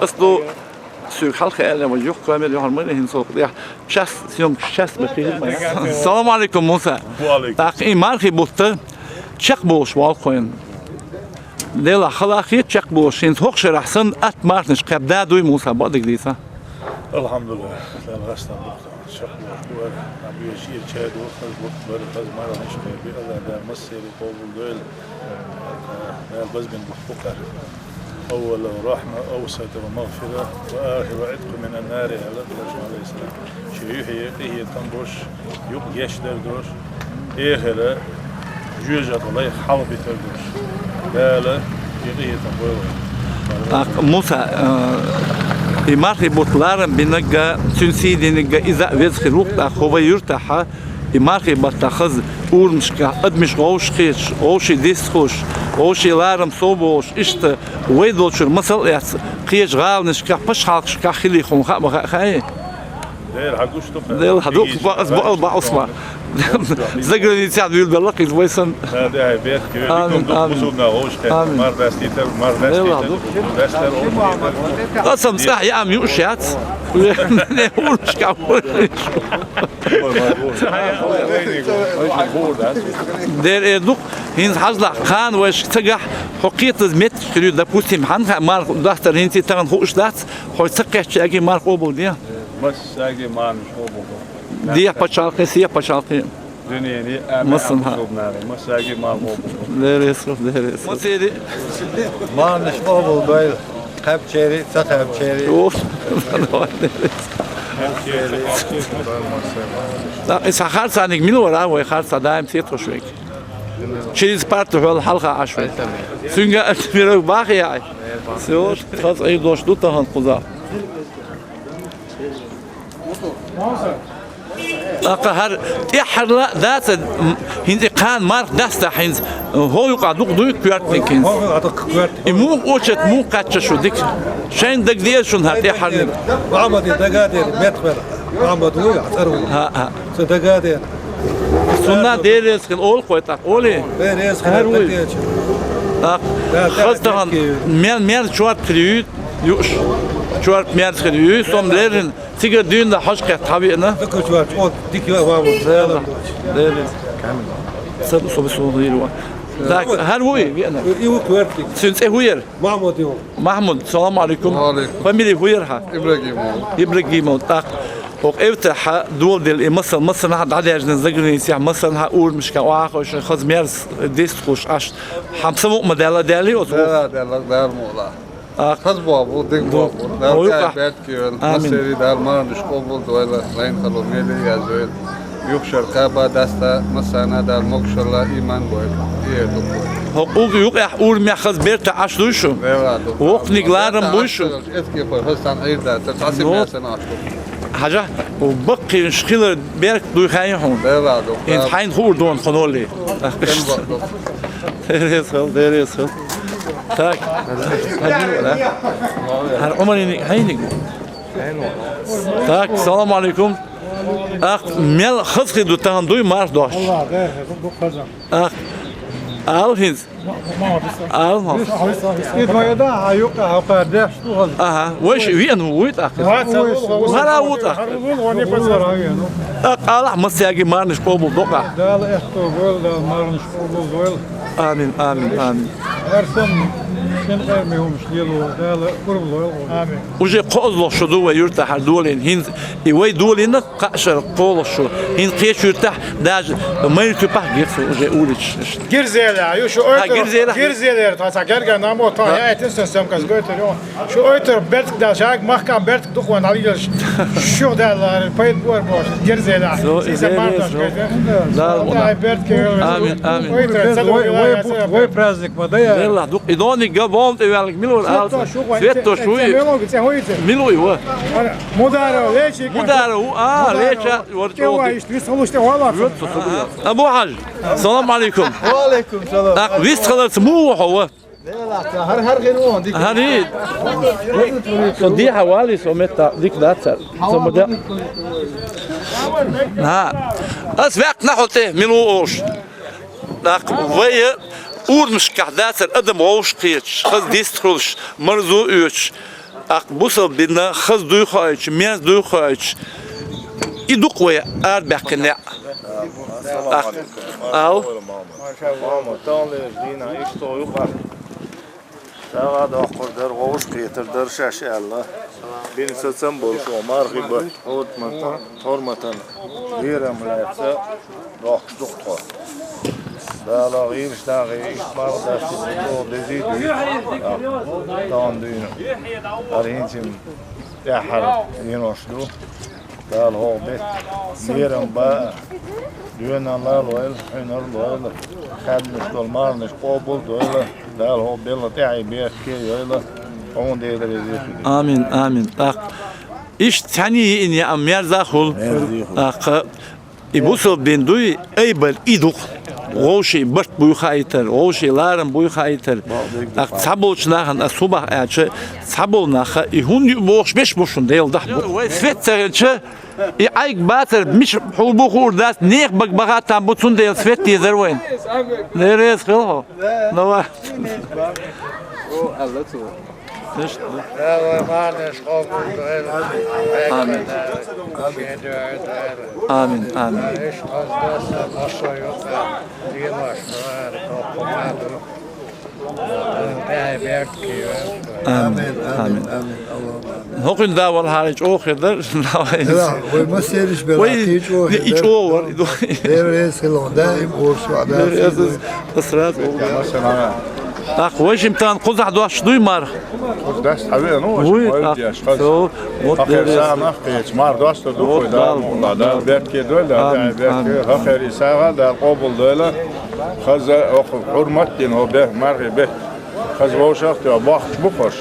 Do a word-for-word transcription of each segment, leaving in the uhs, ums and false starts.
Ас ду соьга хьалха аьлла, вай юха камера юхьар ма хӀинца хӀокху тӀехь. Час, съёмка час бан хир ма яц. Салам алейкум, Муса. Ва алейкум. ТӀаккха и мархий бутт чекхболуш волу кхойна. Делахь хала хета чекхболуш, хӀинца хӀокху шарахь санна атта марханаш кхаьбна да дуй, Муса, бакъдерг дийца? Алхьамдулиллах, Дала гӀастам бу. Чекхболуш бу, ара, наб вешира чай ду, хаза бутт бара, хаза марханаш кхаьбна, Аллах Дала массеран къобал дойла. Дала базбина бутт бу-кх ара. أوله رحمة، أوسطه مغفرة، وآخره عتق من النار, аьлла Пайхамара, Ӏалайхиссалам. Шен юьхье къинхетам болуш, юкъ гечдар долуш, эхира жоьжахатин лайх хьалхабитар долуш. Дала и къинхетам бойла. ТӀаккха, Муса, э, и мархий бутт ларам бинарг а, цуьнан сий динарг а, иза а веза хир ву-кх тӀаккха хӀокху вайн юьртахь, и мархий баттахь хаза урамашкахь адамаш вовшахкхеташ, вовшийн дистхуьлуш, вовшийн ларам сов болуш, иштта вай долчуьра масал а эцна, кхечу гӀаланашкахь, пачхьалкхашкахь хилийла хьуна хаа ма хаьа, хаьий? Дера, хьан гуш ду-кх? Дела, хьан ду-кх? Бакъ-, бакъ-, бакъ-, ма. Заграницехь дуьйла белла-кх иза вай санна. Да, да, хьайн бехке. Амин, амин. Бусург нах вовшахкхетта. Амин. Мар дастийтар, мар дастийтар. Дела, хьан ду-кх? Дастар, вовшахкхетар. Аса-м цкъа а яам юуш яц. Не, урамашкахь вовшахкхеташ. Дера, эр ду-кх, хӀинца хьажалахь, кхана вайшка ца гахь, хьо кхетаза меттиг хир ю, допустим, хьан хаьа, марха дастар хӀинца тахана хууш дац, хьо ца кхетча аьлча марха къобал де. Массаьрга марханаш къобал до. Дехьа пачхьалкхе, сехьа пачхьалкхе. Дуьненан, амин, массанхьа. Массаьрга марха къобал до. Деррис, деррис. Массаьрга. Марханаш къобал дойла. Кхаьбчерий, ца кхаьбчерий. О, давай, деррис. ТӀаккха иза харцаниг мила вара, вай харца даим сетахуш вайга. Через парту хьол хьалха Ӏаш вай. Цуьнга альтмиров бахьа яй. Всё, тхаца Ӏийдош ду тахана кхуза. ТӀаккха хӀара тӀаьххьарла а дац, м, хӀинца и кхана марха дастахь хӀинца, хӀокху юкъахь дукха дуй коьртаниг хӀинца? ХӀокху юкъахь дукха коьртаниг. И муха очат, муха кхаьчча шу дика? Шайна дагадеара шуна хӀара тӀаьххьарниг? Махьмаде дагадеара, меттахвер. Махьмад вуй, хьан цӀар вуй? ХӀаъ, хӀаъ. Ца дагадеара. Цунна Дела реза хила олу-кх вай тӀаккха, олий? Дела реза хила, хӀара вуй. ТӀаккха хаза тахана мел, мел чорта хир юй, юуш. Чорта мерза хир юй, со-м леррина. Цигара дуьйна хьожа кхетта хьан веана? Дика чорта, о, дика ю, а, ва, ва, Дела. Дела. Ца ду со, со хӀийра ван. Так, хӀара вуй веана? И ву коьртаниг. Цуьнан цӀе хӀун яра? Махьмуд ю. Махьмуд, салам алейкум. Ва алейкум. Фамилия хӀун яра хьан? Ибрагимов. Ибрагимов, тӀаккха. ХӀокху эвтархьа доладелла и масал, массанхьа дӀадаьржина заграницехь, массанхьа урамашкахь охьахевшина хаза мерза дистхуьлуш Ӏаш. Хьан самукъа ма даьлла, даьллий оцу? Даьлла, даьлла, Дала мукъ лахь. ТӀаккха. Хаза боху бу, дика боху бу. Дала тӀаьхье беркате йойла. Амин. Массеран Дала марханаш къобал дойла, лайна хало меле а яздойла. Юха шарахь кхаба даста массарна Дала могушалла, иман бойла. И эр ду. ХӀокху юкъехь урамехь хаза бертахь Ӏаш дуй шу? Воккханиг ларам буй шу? Эцкепара хаза цхьана Ӏийр дац, цхьа сима яцана Ӏаш ду. Хьажа, баккхийнаш хилар беркат дуй хаьий хьуна? ХӀинца хьайна хуур ду хьуна олий. Деррис хила, деррис хила. Так. ХӀара Ӏумариниг хьайниг? Так, салам алейкум. Ах, мел хаза хир ду тахана дуй марха дош? Аллах, да, ду хаза. Ах, ала хӀинца. Ала хӀинца. Ид ма яда, а юкъа, а кхар деш ду хаза. Аха, вайша веана вуй тӀаккха? Вац, вуй, вуй. ХӀара ву тӀаккха? ХӀара ву, ву, ву, ву, ву. ТӀаккха алахь, массаьрга марханаш къобал докъахь. Дала эхто бойла, Дала марханаш къобал дойла. Амин, амин, амин. Хьарсан шен къеман хӀумаш лело, Дала къурбанойла. Амин. Уже кхозлагӀа шу ду вай юьртахь хӀара долийна. ХӀинца и вай долийна кхаа шарахь кхозлагӀа шу. ХӀинца кхечу юьртахь, даже майра куьпахь гира шу уже уличаш. Гирзелехь, ю шу ойтур. А, Гирзелехь. Гирзелера тхо цхьа гергара намо тхо, а, я, это всё, съёмка сгойтур, ю. Шу ойтур бертик дал шаг, махкам бертик духван хьалийлаш. Шух даьлла, пайда бор бохуш, герзелахь. Со, сиса герзелахь, мардош со. Гайтар. Дала уна. Ай, бертке. Амин, амин. Вай, вай, вай праздник ма да я. Делла, дукъ, и дониг га бом тӀе ваьллиг мила вара алца. Свет то шуй. Мила уй ва. Мудара, лечи. Мудара, у, а, леча, вот. Кева, иш, вис халуш те вала. Вот, со, со. Абу Хьаж, салам алейкум. Ва алейкум салам. Так, вис халарца му хьо ва? ХӀара, хӀара хир ву, дика. ХӀара. Со дехьа валий, со метта дика дац цара. Со ма де. ХӀа. Ас ваьккхина хьо тӀе, мила ву олуш. ТӀаккха вай урамашкахь дацара адам вовшахкхеташ, хаза дистхуьлуш, марзо оьцуш. ТӀаккха бусалба дин хаза дуй хоуьйтуш, мерза дуй хоуьйтуш, и ду-кх вай арабаьккхина некъ. ТӀаккха, ау? Мама, товлеш дийнахь иштта юкъахь. СагӀа доккхур дара, вовшахкхетар дара шаьш аьлла. Бина сацам болуш ву, мархий бутт хьурматан, хьурматан лерам лаьцна доккхуш ду-кх тхо. Дала гӀийраш дагӀе, ишт марха дастийта чӀогӀа дезий дуьйцу, тахана дуьйна. ХӀара хӀинца тӀаьххьара денош ду. Дала хьо бетта лерам бан, доьналла лойла, хьуьнар лойла, хаьднаш долу марханаш къобал а дойла, Дала хьо белла тӀаьхье беркате а йойла, хьуна Дела реза хуьлда. Амин, амин. ТӀаккха иштта цхьаьний йиъна яа мерза а хуьлу. Мерза а хуьлу. ТӀаккха и бусалба дин дуй, айбар и ду-кх. Вовшийн барт буй хаийтар, вовшийн ларам буй хаийтар. ТӀаккха цхьаболчу нахана ас хӀун боху аьлча, цхьаболу нах и хӀунда ю бохуш беш бу шуна, Дела дахьа бу. Вай свет ца хилча, и Ӏайг бацар, мича хьул бу хуур дац, нехан бага бахьа там бу, цундела свет дезара вайна. Дела реза хуьлда хьо. Давай. Иштта. Дала вай марханаш къобал дойла. Амин. Шен дуьхьа дойла. Амин, амин. Иштта хаза даса, массо а юкъа, лелош ду, ара, доккха ма ду. Дала тӀаьхье беркате йойла. Амин, амин, амин, амин. ХӀокхуьнан да валахьара чӀогӀа хир дара. Вай массераш белахь, вай кхин чӀогӀа хир дара. И чӀогӀа вара, и ду. Дела реза хуьлда хьо, даим оьшуш ваьӀ. Дела реза хуьлда. Ас сразу. ТӀаккха вай шимма тахана кхузахь дош дуй марха? Кхуза дац хьан веана, вай шимма тӀаккха. Со, вот Дела реза хуьлда. Нах кхеча марха достур ду, вот хой Дала, Дала, Дала беркате дойла, Дала, амин, беркате, амин. ХӀокхеран сагӀа Дала къобал дойла. Хаза, оха хьурмат дина, хӀо бе, мархий бе. Хаза вовшах а тоьхна бохкуш бу хӀорш.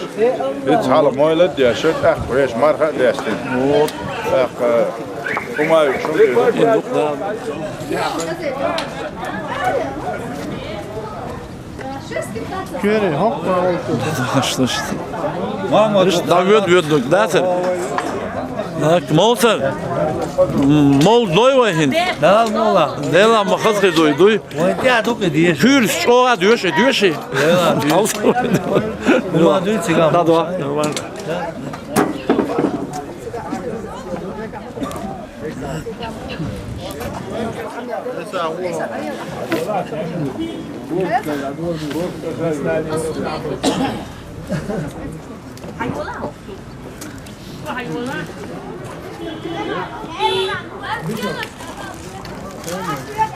ХӀинца хьалха мойла а деш, тӀаккха вешан марха а даьстина. Вот. ТӀаккха хӀума ю шуна. Кери, хӀокху. Мама, дӀавоьду, воьду, дацара. Так, молсар. Мол дой вай хӀинца? Дала мула. Дела ма хаза хир дуй, дуй. Вайн тӀе а ду-кх и деша. Куьйраш чӀогӀа доьший, доьший. Дела, доьший. Хьовса. Нормально дуй цигахь? Да, да, нормально.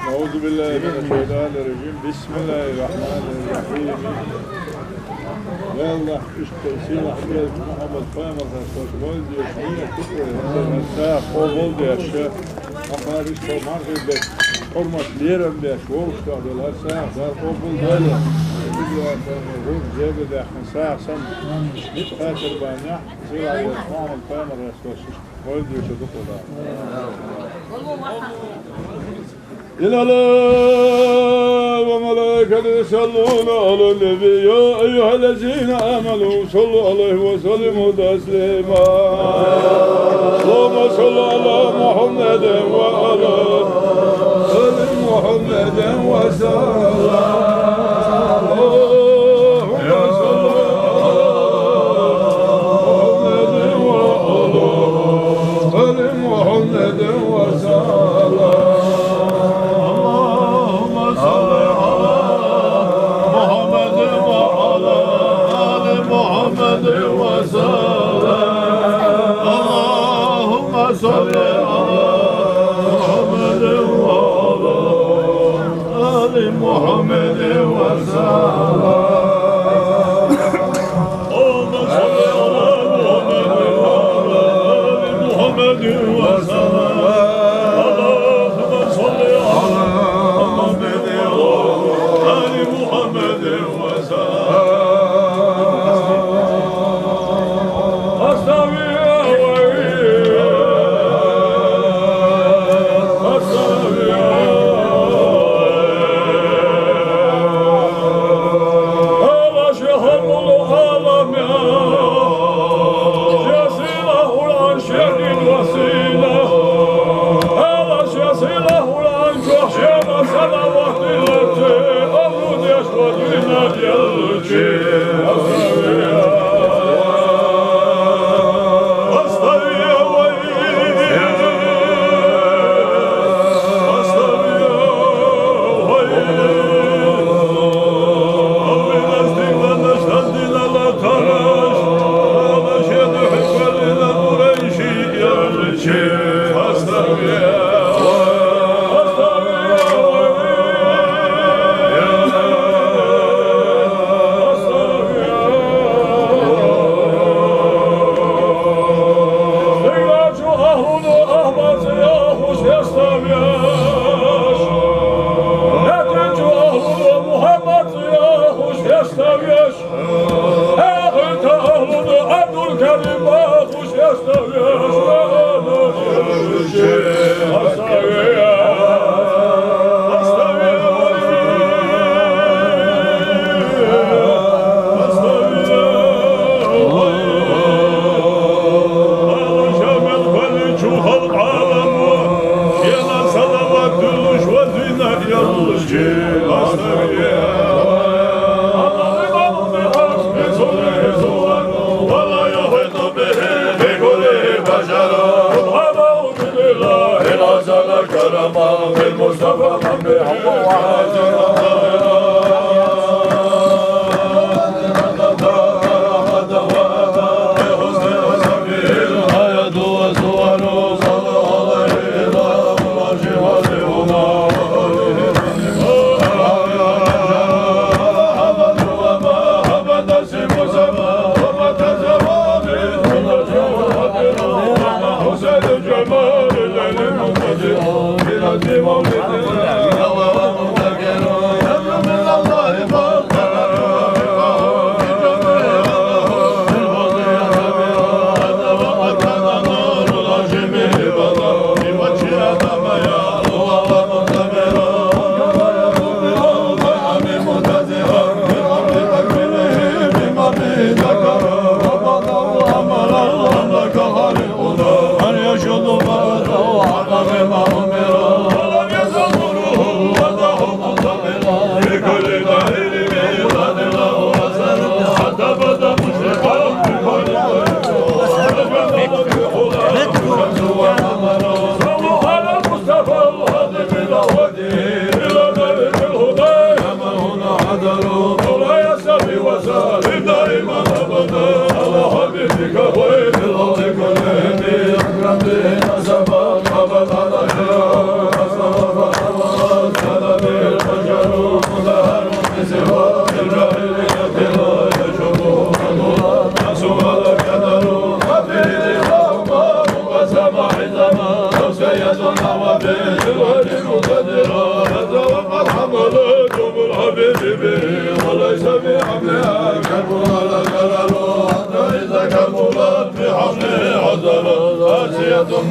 أعوذ بالله من الشيطان الرجيم. بسم الله الرحمن الرحيم. يا الله، اشتي سيرة حبيب محمد فامر خاصة والدي وشمية كتير. هسه هسه قوبل دي أشياء. أخارج فمار غيبت. حرمة ليرم دي أشياء. ووش تعدل هسه. دار قوبل دي. زيادة دي أخنا ساعة سم. نتخاتر بانيا. سيرة حبيب محمد فامر خاصة. إن الله وملائكته يصلون على النبي، يا أيها الذين آمنوا صلوا عليه وسلموا تسليما. اللهم صل على محمد وعلى آل محمد وسلم. اللهم صل على محمد وعلى آل محمد وسلم. اللهم صل على محمد وعلى آل محمد وسلم. اللهم صل على محمد وعلى آل محمد وسلم. اللهم صل على محمد وعلى آل محمد وسلم. اللهم صل على محمد وعلى آل محمد وسلم. أستغفر الله. أستغفر الله.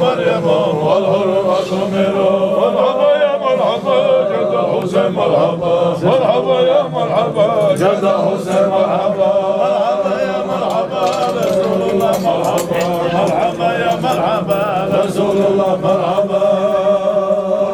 مريم والحر أكمل. مرحبا يا مرحبا جد الحسين، مرحبا. مرحبا يا مرحبا جد الحسين، مرحبا. مرحبا يا مرحبا رسول الله، مرحبا. مرحبا يا مرحبا رسول الله، مرحبا.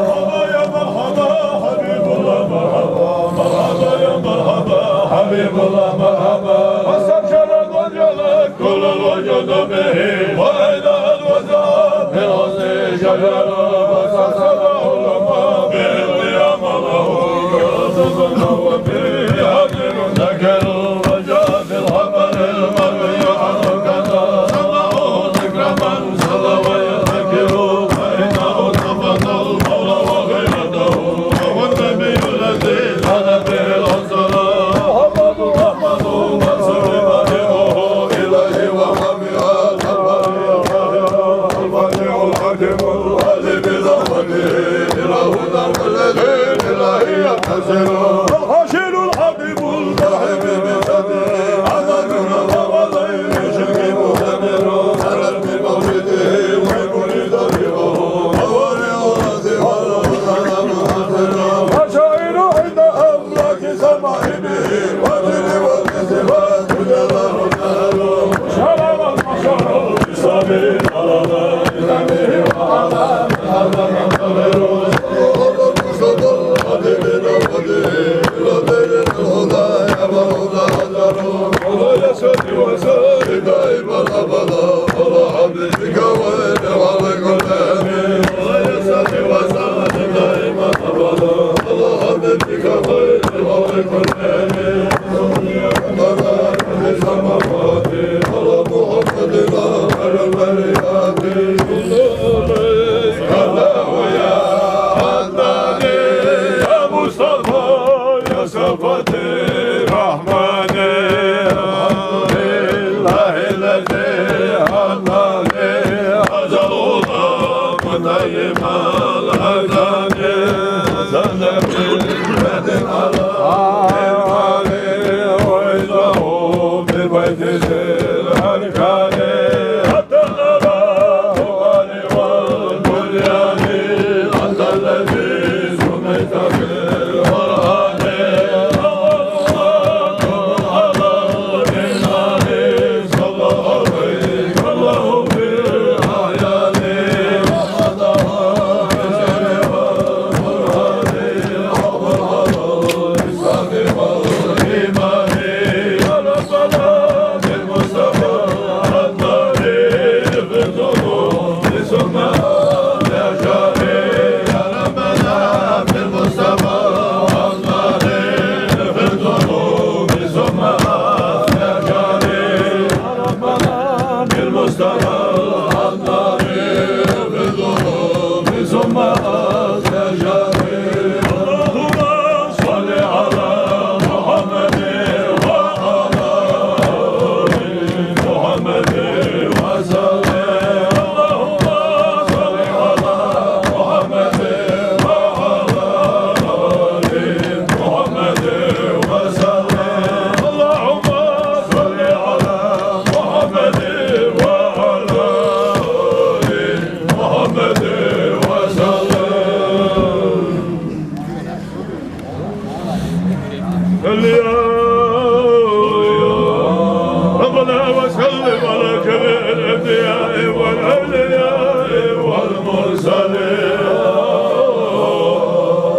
مرحبا يا مرحبا حبيب الله، مرحبا. مرحبا يا مرحبا حبيب الله، مرحبا. واستبشر الوجه لك كل الوجود به، وإذا الوزع في الحسن شجر، وسلسل علماء به القيام له، وسلسل به حاضر ذاكر، وجاء في الخبر المروي عنه كذا، سمعه ذكر من صلى ويذكر، فإنه ثبت المولى وخيرته، وهو النبي الذي كان به الأصل. محمد أحمد من سلم دينه إليه، وهو بهذا البرية الفاتح الحكيم الذي بذمته إلى هدى الذي إليه ينتسب. الحاشر الحبيب الكريم بذاته، عمل نظر عليه شرك مدمر. سرت بمولده ويولد به، وهو لأولاد والمسلم. وشاعر عند أملاك سمائه، وجل والصفات جل وجلاله. شرع البشر بسبيل الله، بنبيه وعلى من هذا منتظر. اللهم صل على محمد وعلى آل محمد وسلم. اللهم صل على محمد وعلى آل محمد وسلم. اللهم صل على محمد وعلى آل محمد وسلم. صل يا ربنا وسلم على جميع الأنبياء والأولياء والمرسلين،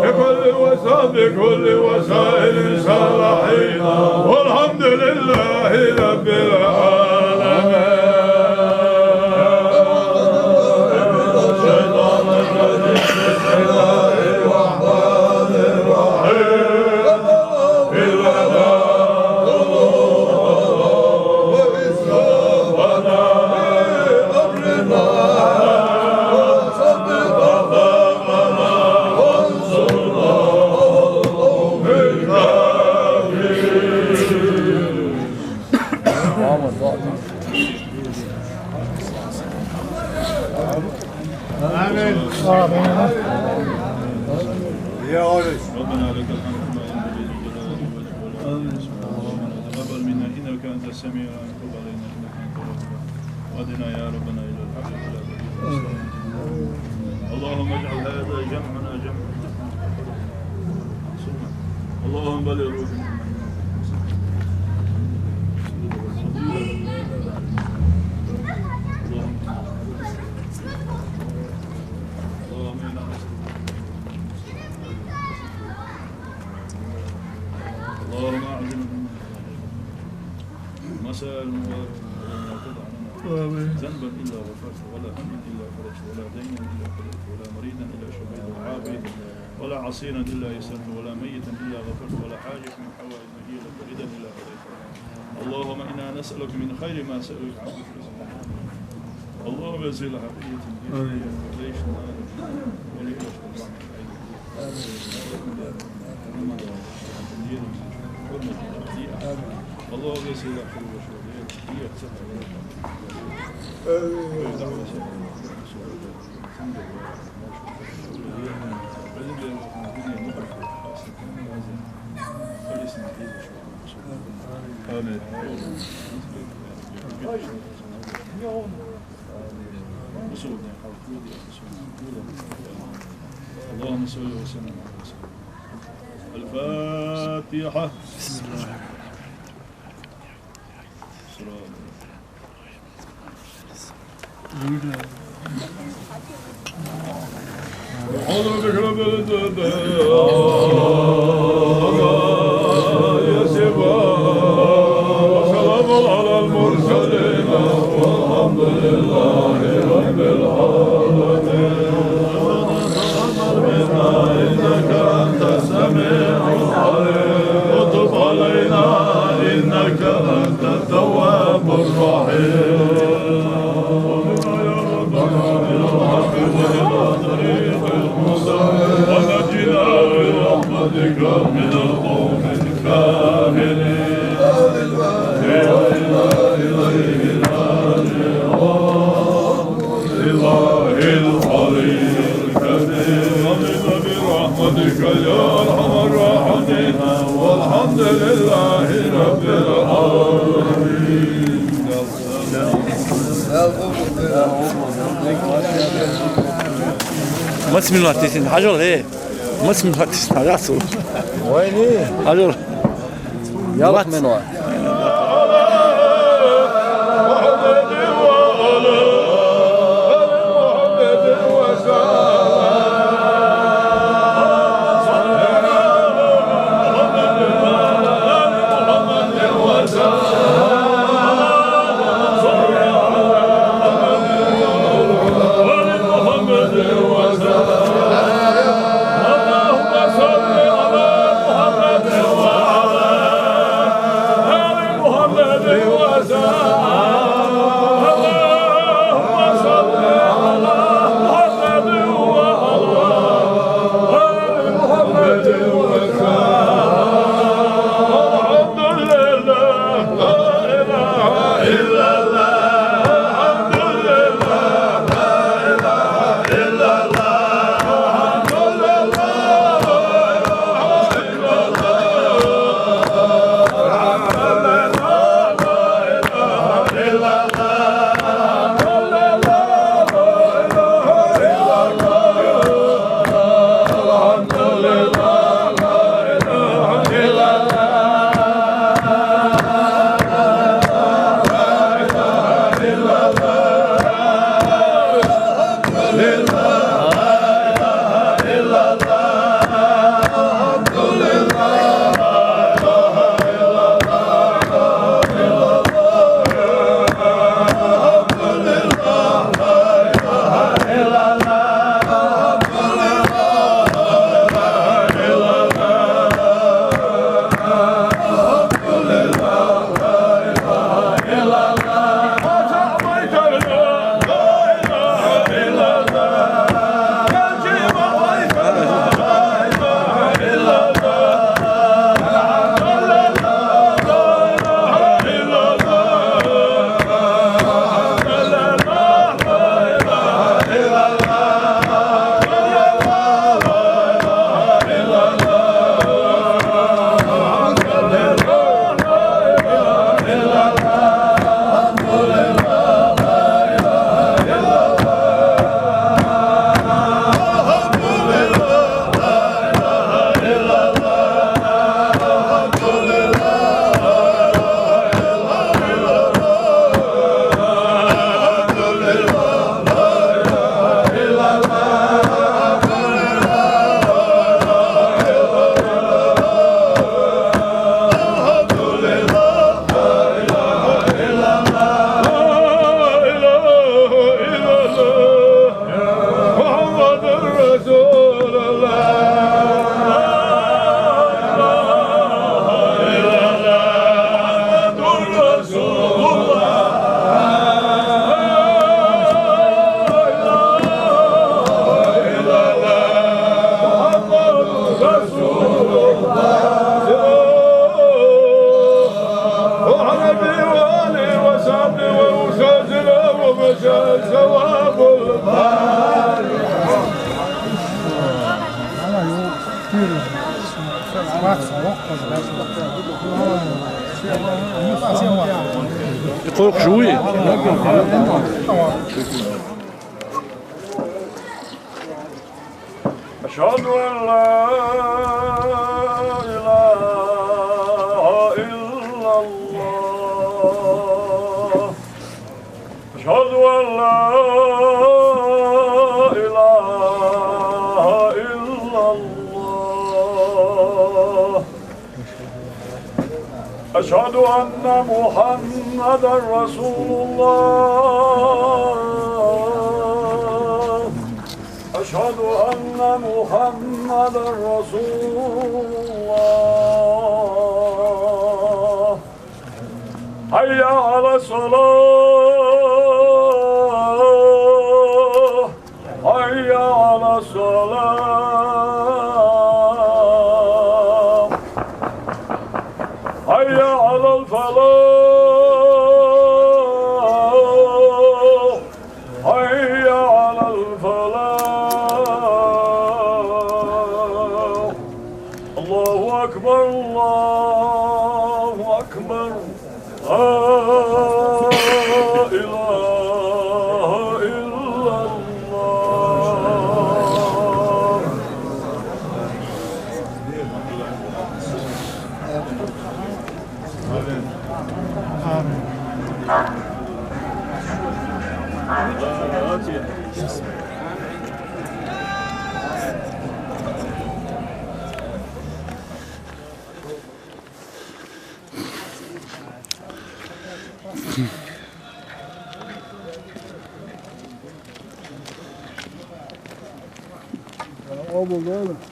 بكل وسع، بكل وسائل صالحين، والحمد لله رب العالمين. آمين. ربنا لك الحمد كما ينبغي لجلال وجهك ولعظمتك. ربنا تقبل منا إنك أنت السميع العليم، وتب علينا إنك أنت التواب الرحيم. وهدنا يا ربنا إلى الحق ولا تهدنا إلى الصراط المستقيم. اللهم اجعل هذا جمعنا جمعا، اللهم بلغ روحنا. اللهم، اللهم إنا نسألك. اللهم أعجلنا مسائل الموارد، اللهم لا تدع لنا ذنبا إلا غفرته، ولا هما إلا فرجته، ولا دينا إلا قضيته، ولا مريضا إلا شفيته وعافيته، ولا عسيرا إلا يسرته، ولا ميتا إلا غفرته، ولا حاجة من حوائج الدنيا لك رضا إلا قضيتها. اللهم إنا نسألك من خير ما سألك عبدك ورسولك. اللهم زل عافية الجيش، آمين. جيش النار، وليش الله. اللهم زل عافية. آمين. آمين. اللهم صل وسلم على رسول الله. الفاتحة. بسم الله. سبحان ربك رب العزة عما يصفون، وسلام على المرسلين، والحمد لله رب العالمين. إنك أنت السميع العليم، وتب علينا إنك أنت التواب الرحيم. وبما يا ربنا إلى الحق وإلى طريق المستقيم، ونجنا برحمتك من القوم الكافرين. إلى إله العلي الكبير. آمين برحمتك يا أرحم الراحمين، والحمد لله رب العالمين. ما تسمي الله تيسين حجر ليه؟ ما تسمي الله تيسين حجر. ويني؟ حجر. يا رب من وين؟ Коркуш вуй? أشهد أن لا إله إلا الله. أشهد أن لا إله إلا الله. أشهد أن محمدا رسول الله. أشهد أن محمدا رسول الله. حي على الصلاة. حي على الصلاة. حي على الفلاح. حي على الفلاح. الله أكبر، الله أكبر. لا إله إلا الله.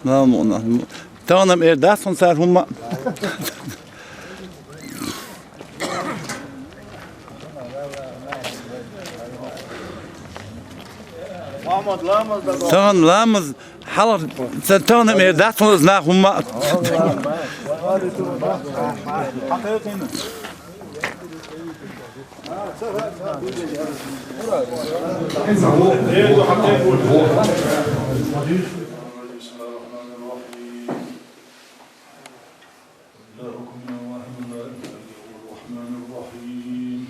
Tamam, tamam. Tamam, erdason sar huma. Тахана ламаз, хьалха, ца тахана мер дац хьуна из нах хӀумма. الرحمن الرحيم.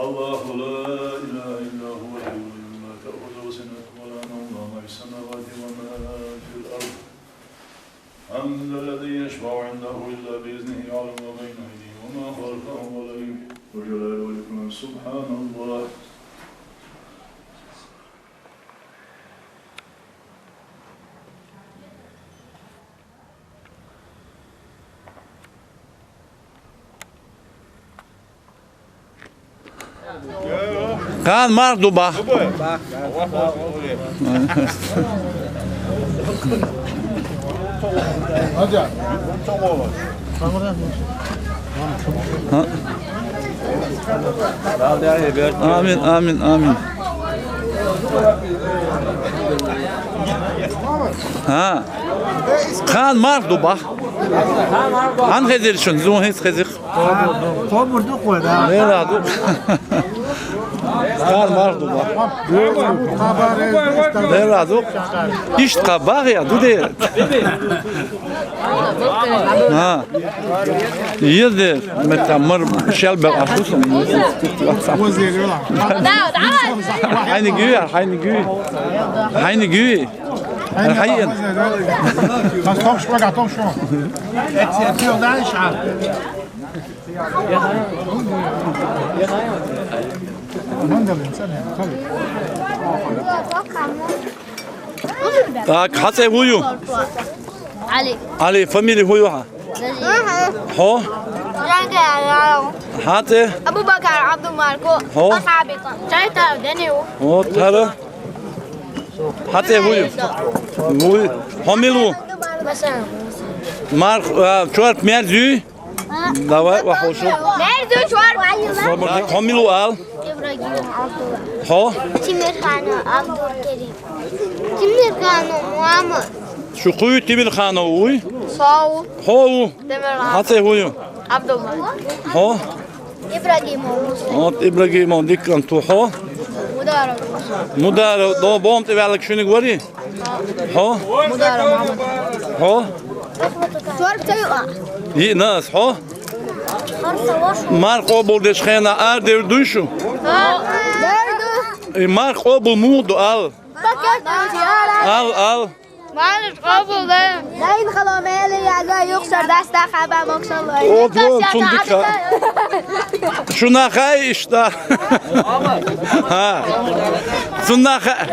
الله لا إله إلا هو الحي القيوم لا تأخذه سنة ولا نوم له ما في السماوات وما في الأرض. من ذا الذي يشفع عنده إلا بإذنه يعلم ما بين أيديهم وما خلفهم ولا يحيطون به إلا بما شاء. سبحان الله. Кхана марха ду бах. Амин, амин, амин. ХӀа. Кхана марха ду бах. Хьан хезира шун, зун хӀинца хезих. Кхабар ду кхо, да? Лела ду. Кхана марха ду бах. Лела ду. Иштта кхаъ бах я, ду де. ХӀа. Йир де, мета мар шел бел ахус. Хьайна гуй, хьайна гуй. Хьайна гуй. Хьайна. Ас том шо, га том шо. Эци, эци, дай шар. Так, хьа цӀи хӀу ю? Али. Али, фамилия хӀу ю хьа? Хьо? Хьа цӀи? Абубакар Абдулмалик. Хьо? Чайта Данил. Хьо, тара? Хьа цӀи хӀу ю? ХӀу ю? Хьо мила ву? Марх, а, чорт мерзуй? Давай, вахошу. Мерзуй чорт. Хьо мила ву ал? Ибрагим Абдул. Хьо? Тимирханов Абдулкерим. Тимирханов Мухаммад. Шу хӀу ю Тимирханов вуй? Со ву. Хьо ву? Тимирханов. Хьа цӀи хӀу ю? Абдулла. Хьо? Ибрагимов. Вот Ибрагимов дикан ту хьо? Мударов. Мударов, до бом тӀе ваьлларг шуьниг варий? Хьо? Мударов Мухьаммад. Хьо? Сорок ца юкъа. Йиъна ас, хьо? Марха къобалдеш хенахь арадевр дуй шу? Девр ду. И марха къобал муха ду ал? Пакет. Ал, ал. Марха къобал ду. Дайн хало мели яга юхсар даста хаба мокшаллой. О, дво, цундика. Шуна хай иштта. Ха. Цунна хай.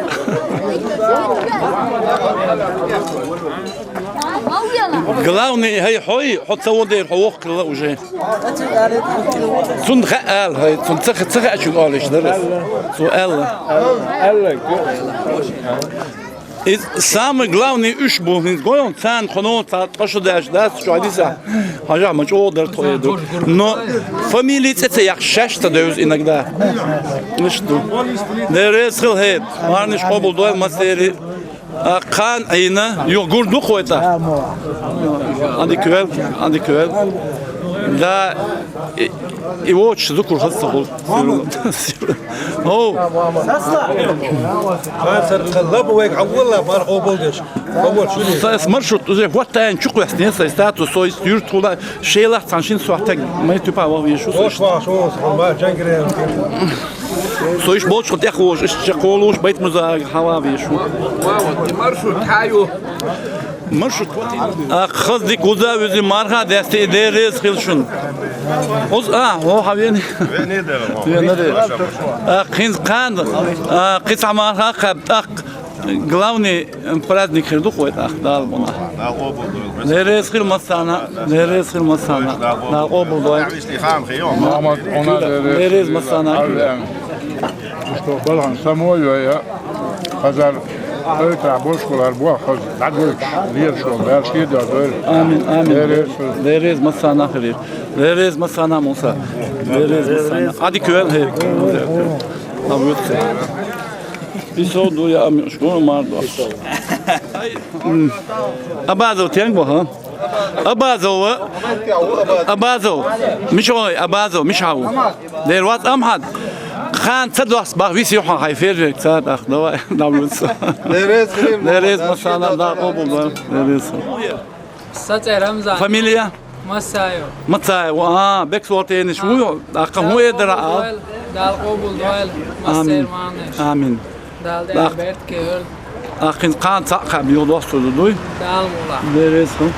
Главный, хай хьой, хьо ца водер, хьо воккхилла уже. Цунна хаьа аьлла, хай, цунна ца, ца хаьачунга олуш дара. Цо аьлла. Аьлла. Иза самый главный уьш бу, хӀинца гой хьуна, царна кхуьно цхьа ткъа шу даьлча дац, чу хьадиса. Хьажахь, ма чӀогӀа дара тхо эр ду. Но фамилия цӀе ца яхаш шаьш ца девза иногда. Иштта ду. Дела реза хила хӀета. Марханаш къобал дойла массеран. А, кхана Ӏийна, юха гур ду кхойта. Андик вел, андик вел. Да, и, и вочу зукур хаза ца хуьлу. Оу. Хацар кхалла бу вайга хьан валла марха къобалдеш. Хьан валла шу. Са ас маршрут уже хӀоттаян чу кхоьстина, са статус, со юрт хула, шелахь цхьана шин сохьтаг, май тупа вахвеш ву. Ош вахаш ву, ма джангре. Со иш болчу тӀехвош, иш чекхолуш, байт муза хьава веш ву. Маршрут хьаю. Маршрут. А, хаза дика вуза вуьзи марха дести, Дела реза хила шуна. Оз, а, хьо хьан вени? Вени дела, хьо. Вени дела. А, кхин кхана, а, кхин цхьа марха кхаьб, тӀаккха главный праздник хир ду кхой тӀаккха, Дала муна. Дела реза хила массарна, Дела реза хила массарна. Дала къобал дой. Мухьаммад, хьуна Дела реза хила. Дела реза массарна. Что балхан самой я. Хазар, ойтахь бошкалара боххаза, дӀагуьргаш, лераш волу, баьрша хир дойла. Амин, амин. Дела реза. Дела реза массарна хир. Дела реза массарна, Муса. Дела реза массарна. Ӏадика вел хӀе. Ам вуьту. И сов ду я ам школа мар до. М. Абазов тенг бо, ха? Абазов, Абазов. Миша вай, Абазов, Миша ву. Дер вац Амхьад. Кхана ца дос бах виси хьо хай фержек ца дах, давай, давлюца. Дерез хрим. Дерез масана, да, къобал, да, дерез. Саце Рамзан. Фамилия? Масаев. Масаев, а, бекс вотениш ву, а, кху хӀун эдара, а? Дал къобал дойла. Амин. Амин. Дал ден берт кевер. Ахин кхана цхьаъ кхаьбна юха достур ду дуй? Дала мула. Деррис хӀу.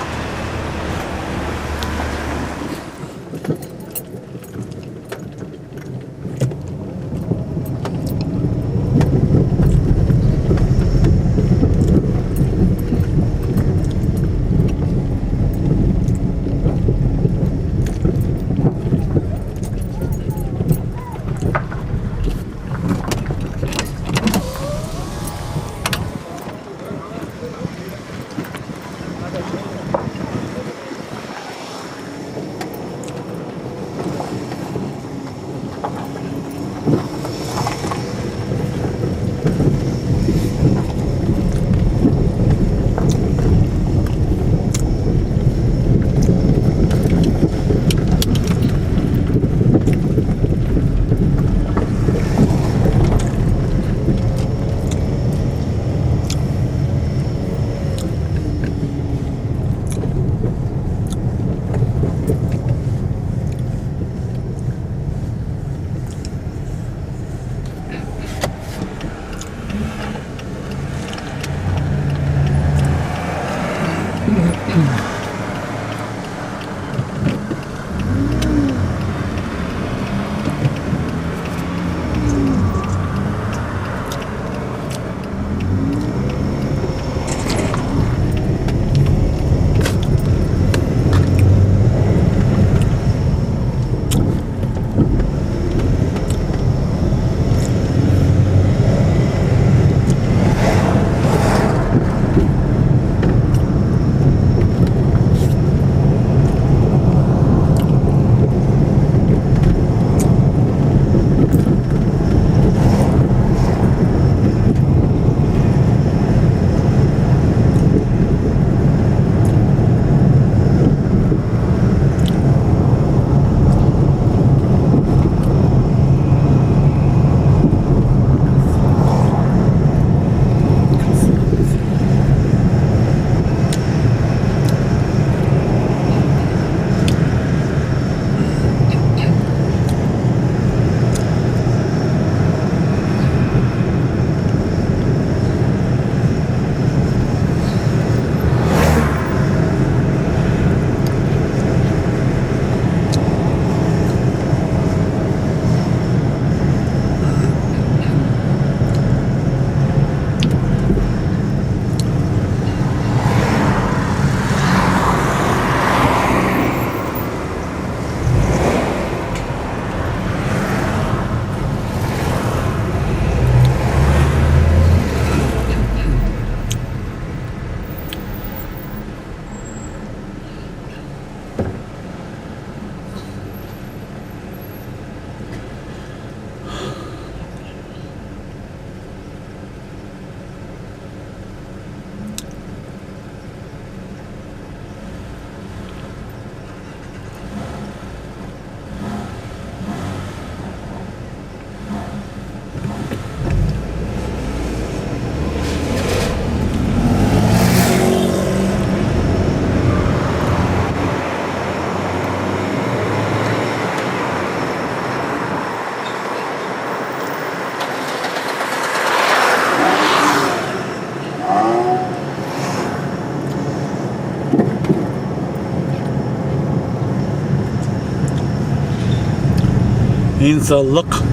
ХӀинца лакха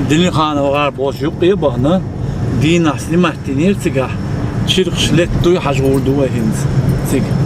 Делимханов гӀар бохучу юккъе а бахана, дийнахь снимать динера цигахь, чиркхаш леттадой, хьажа гӀур ду вай хӀинца цига.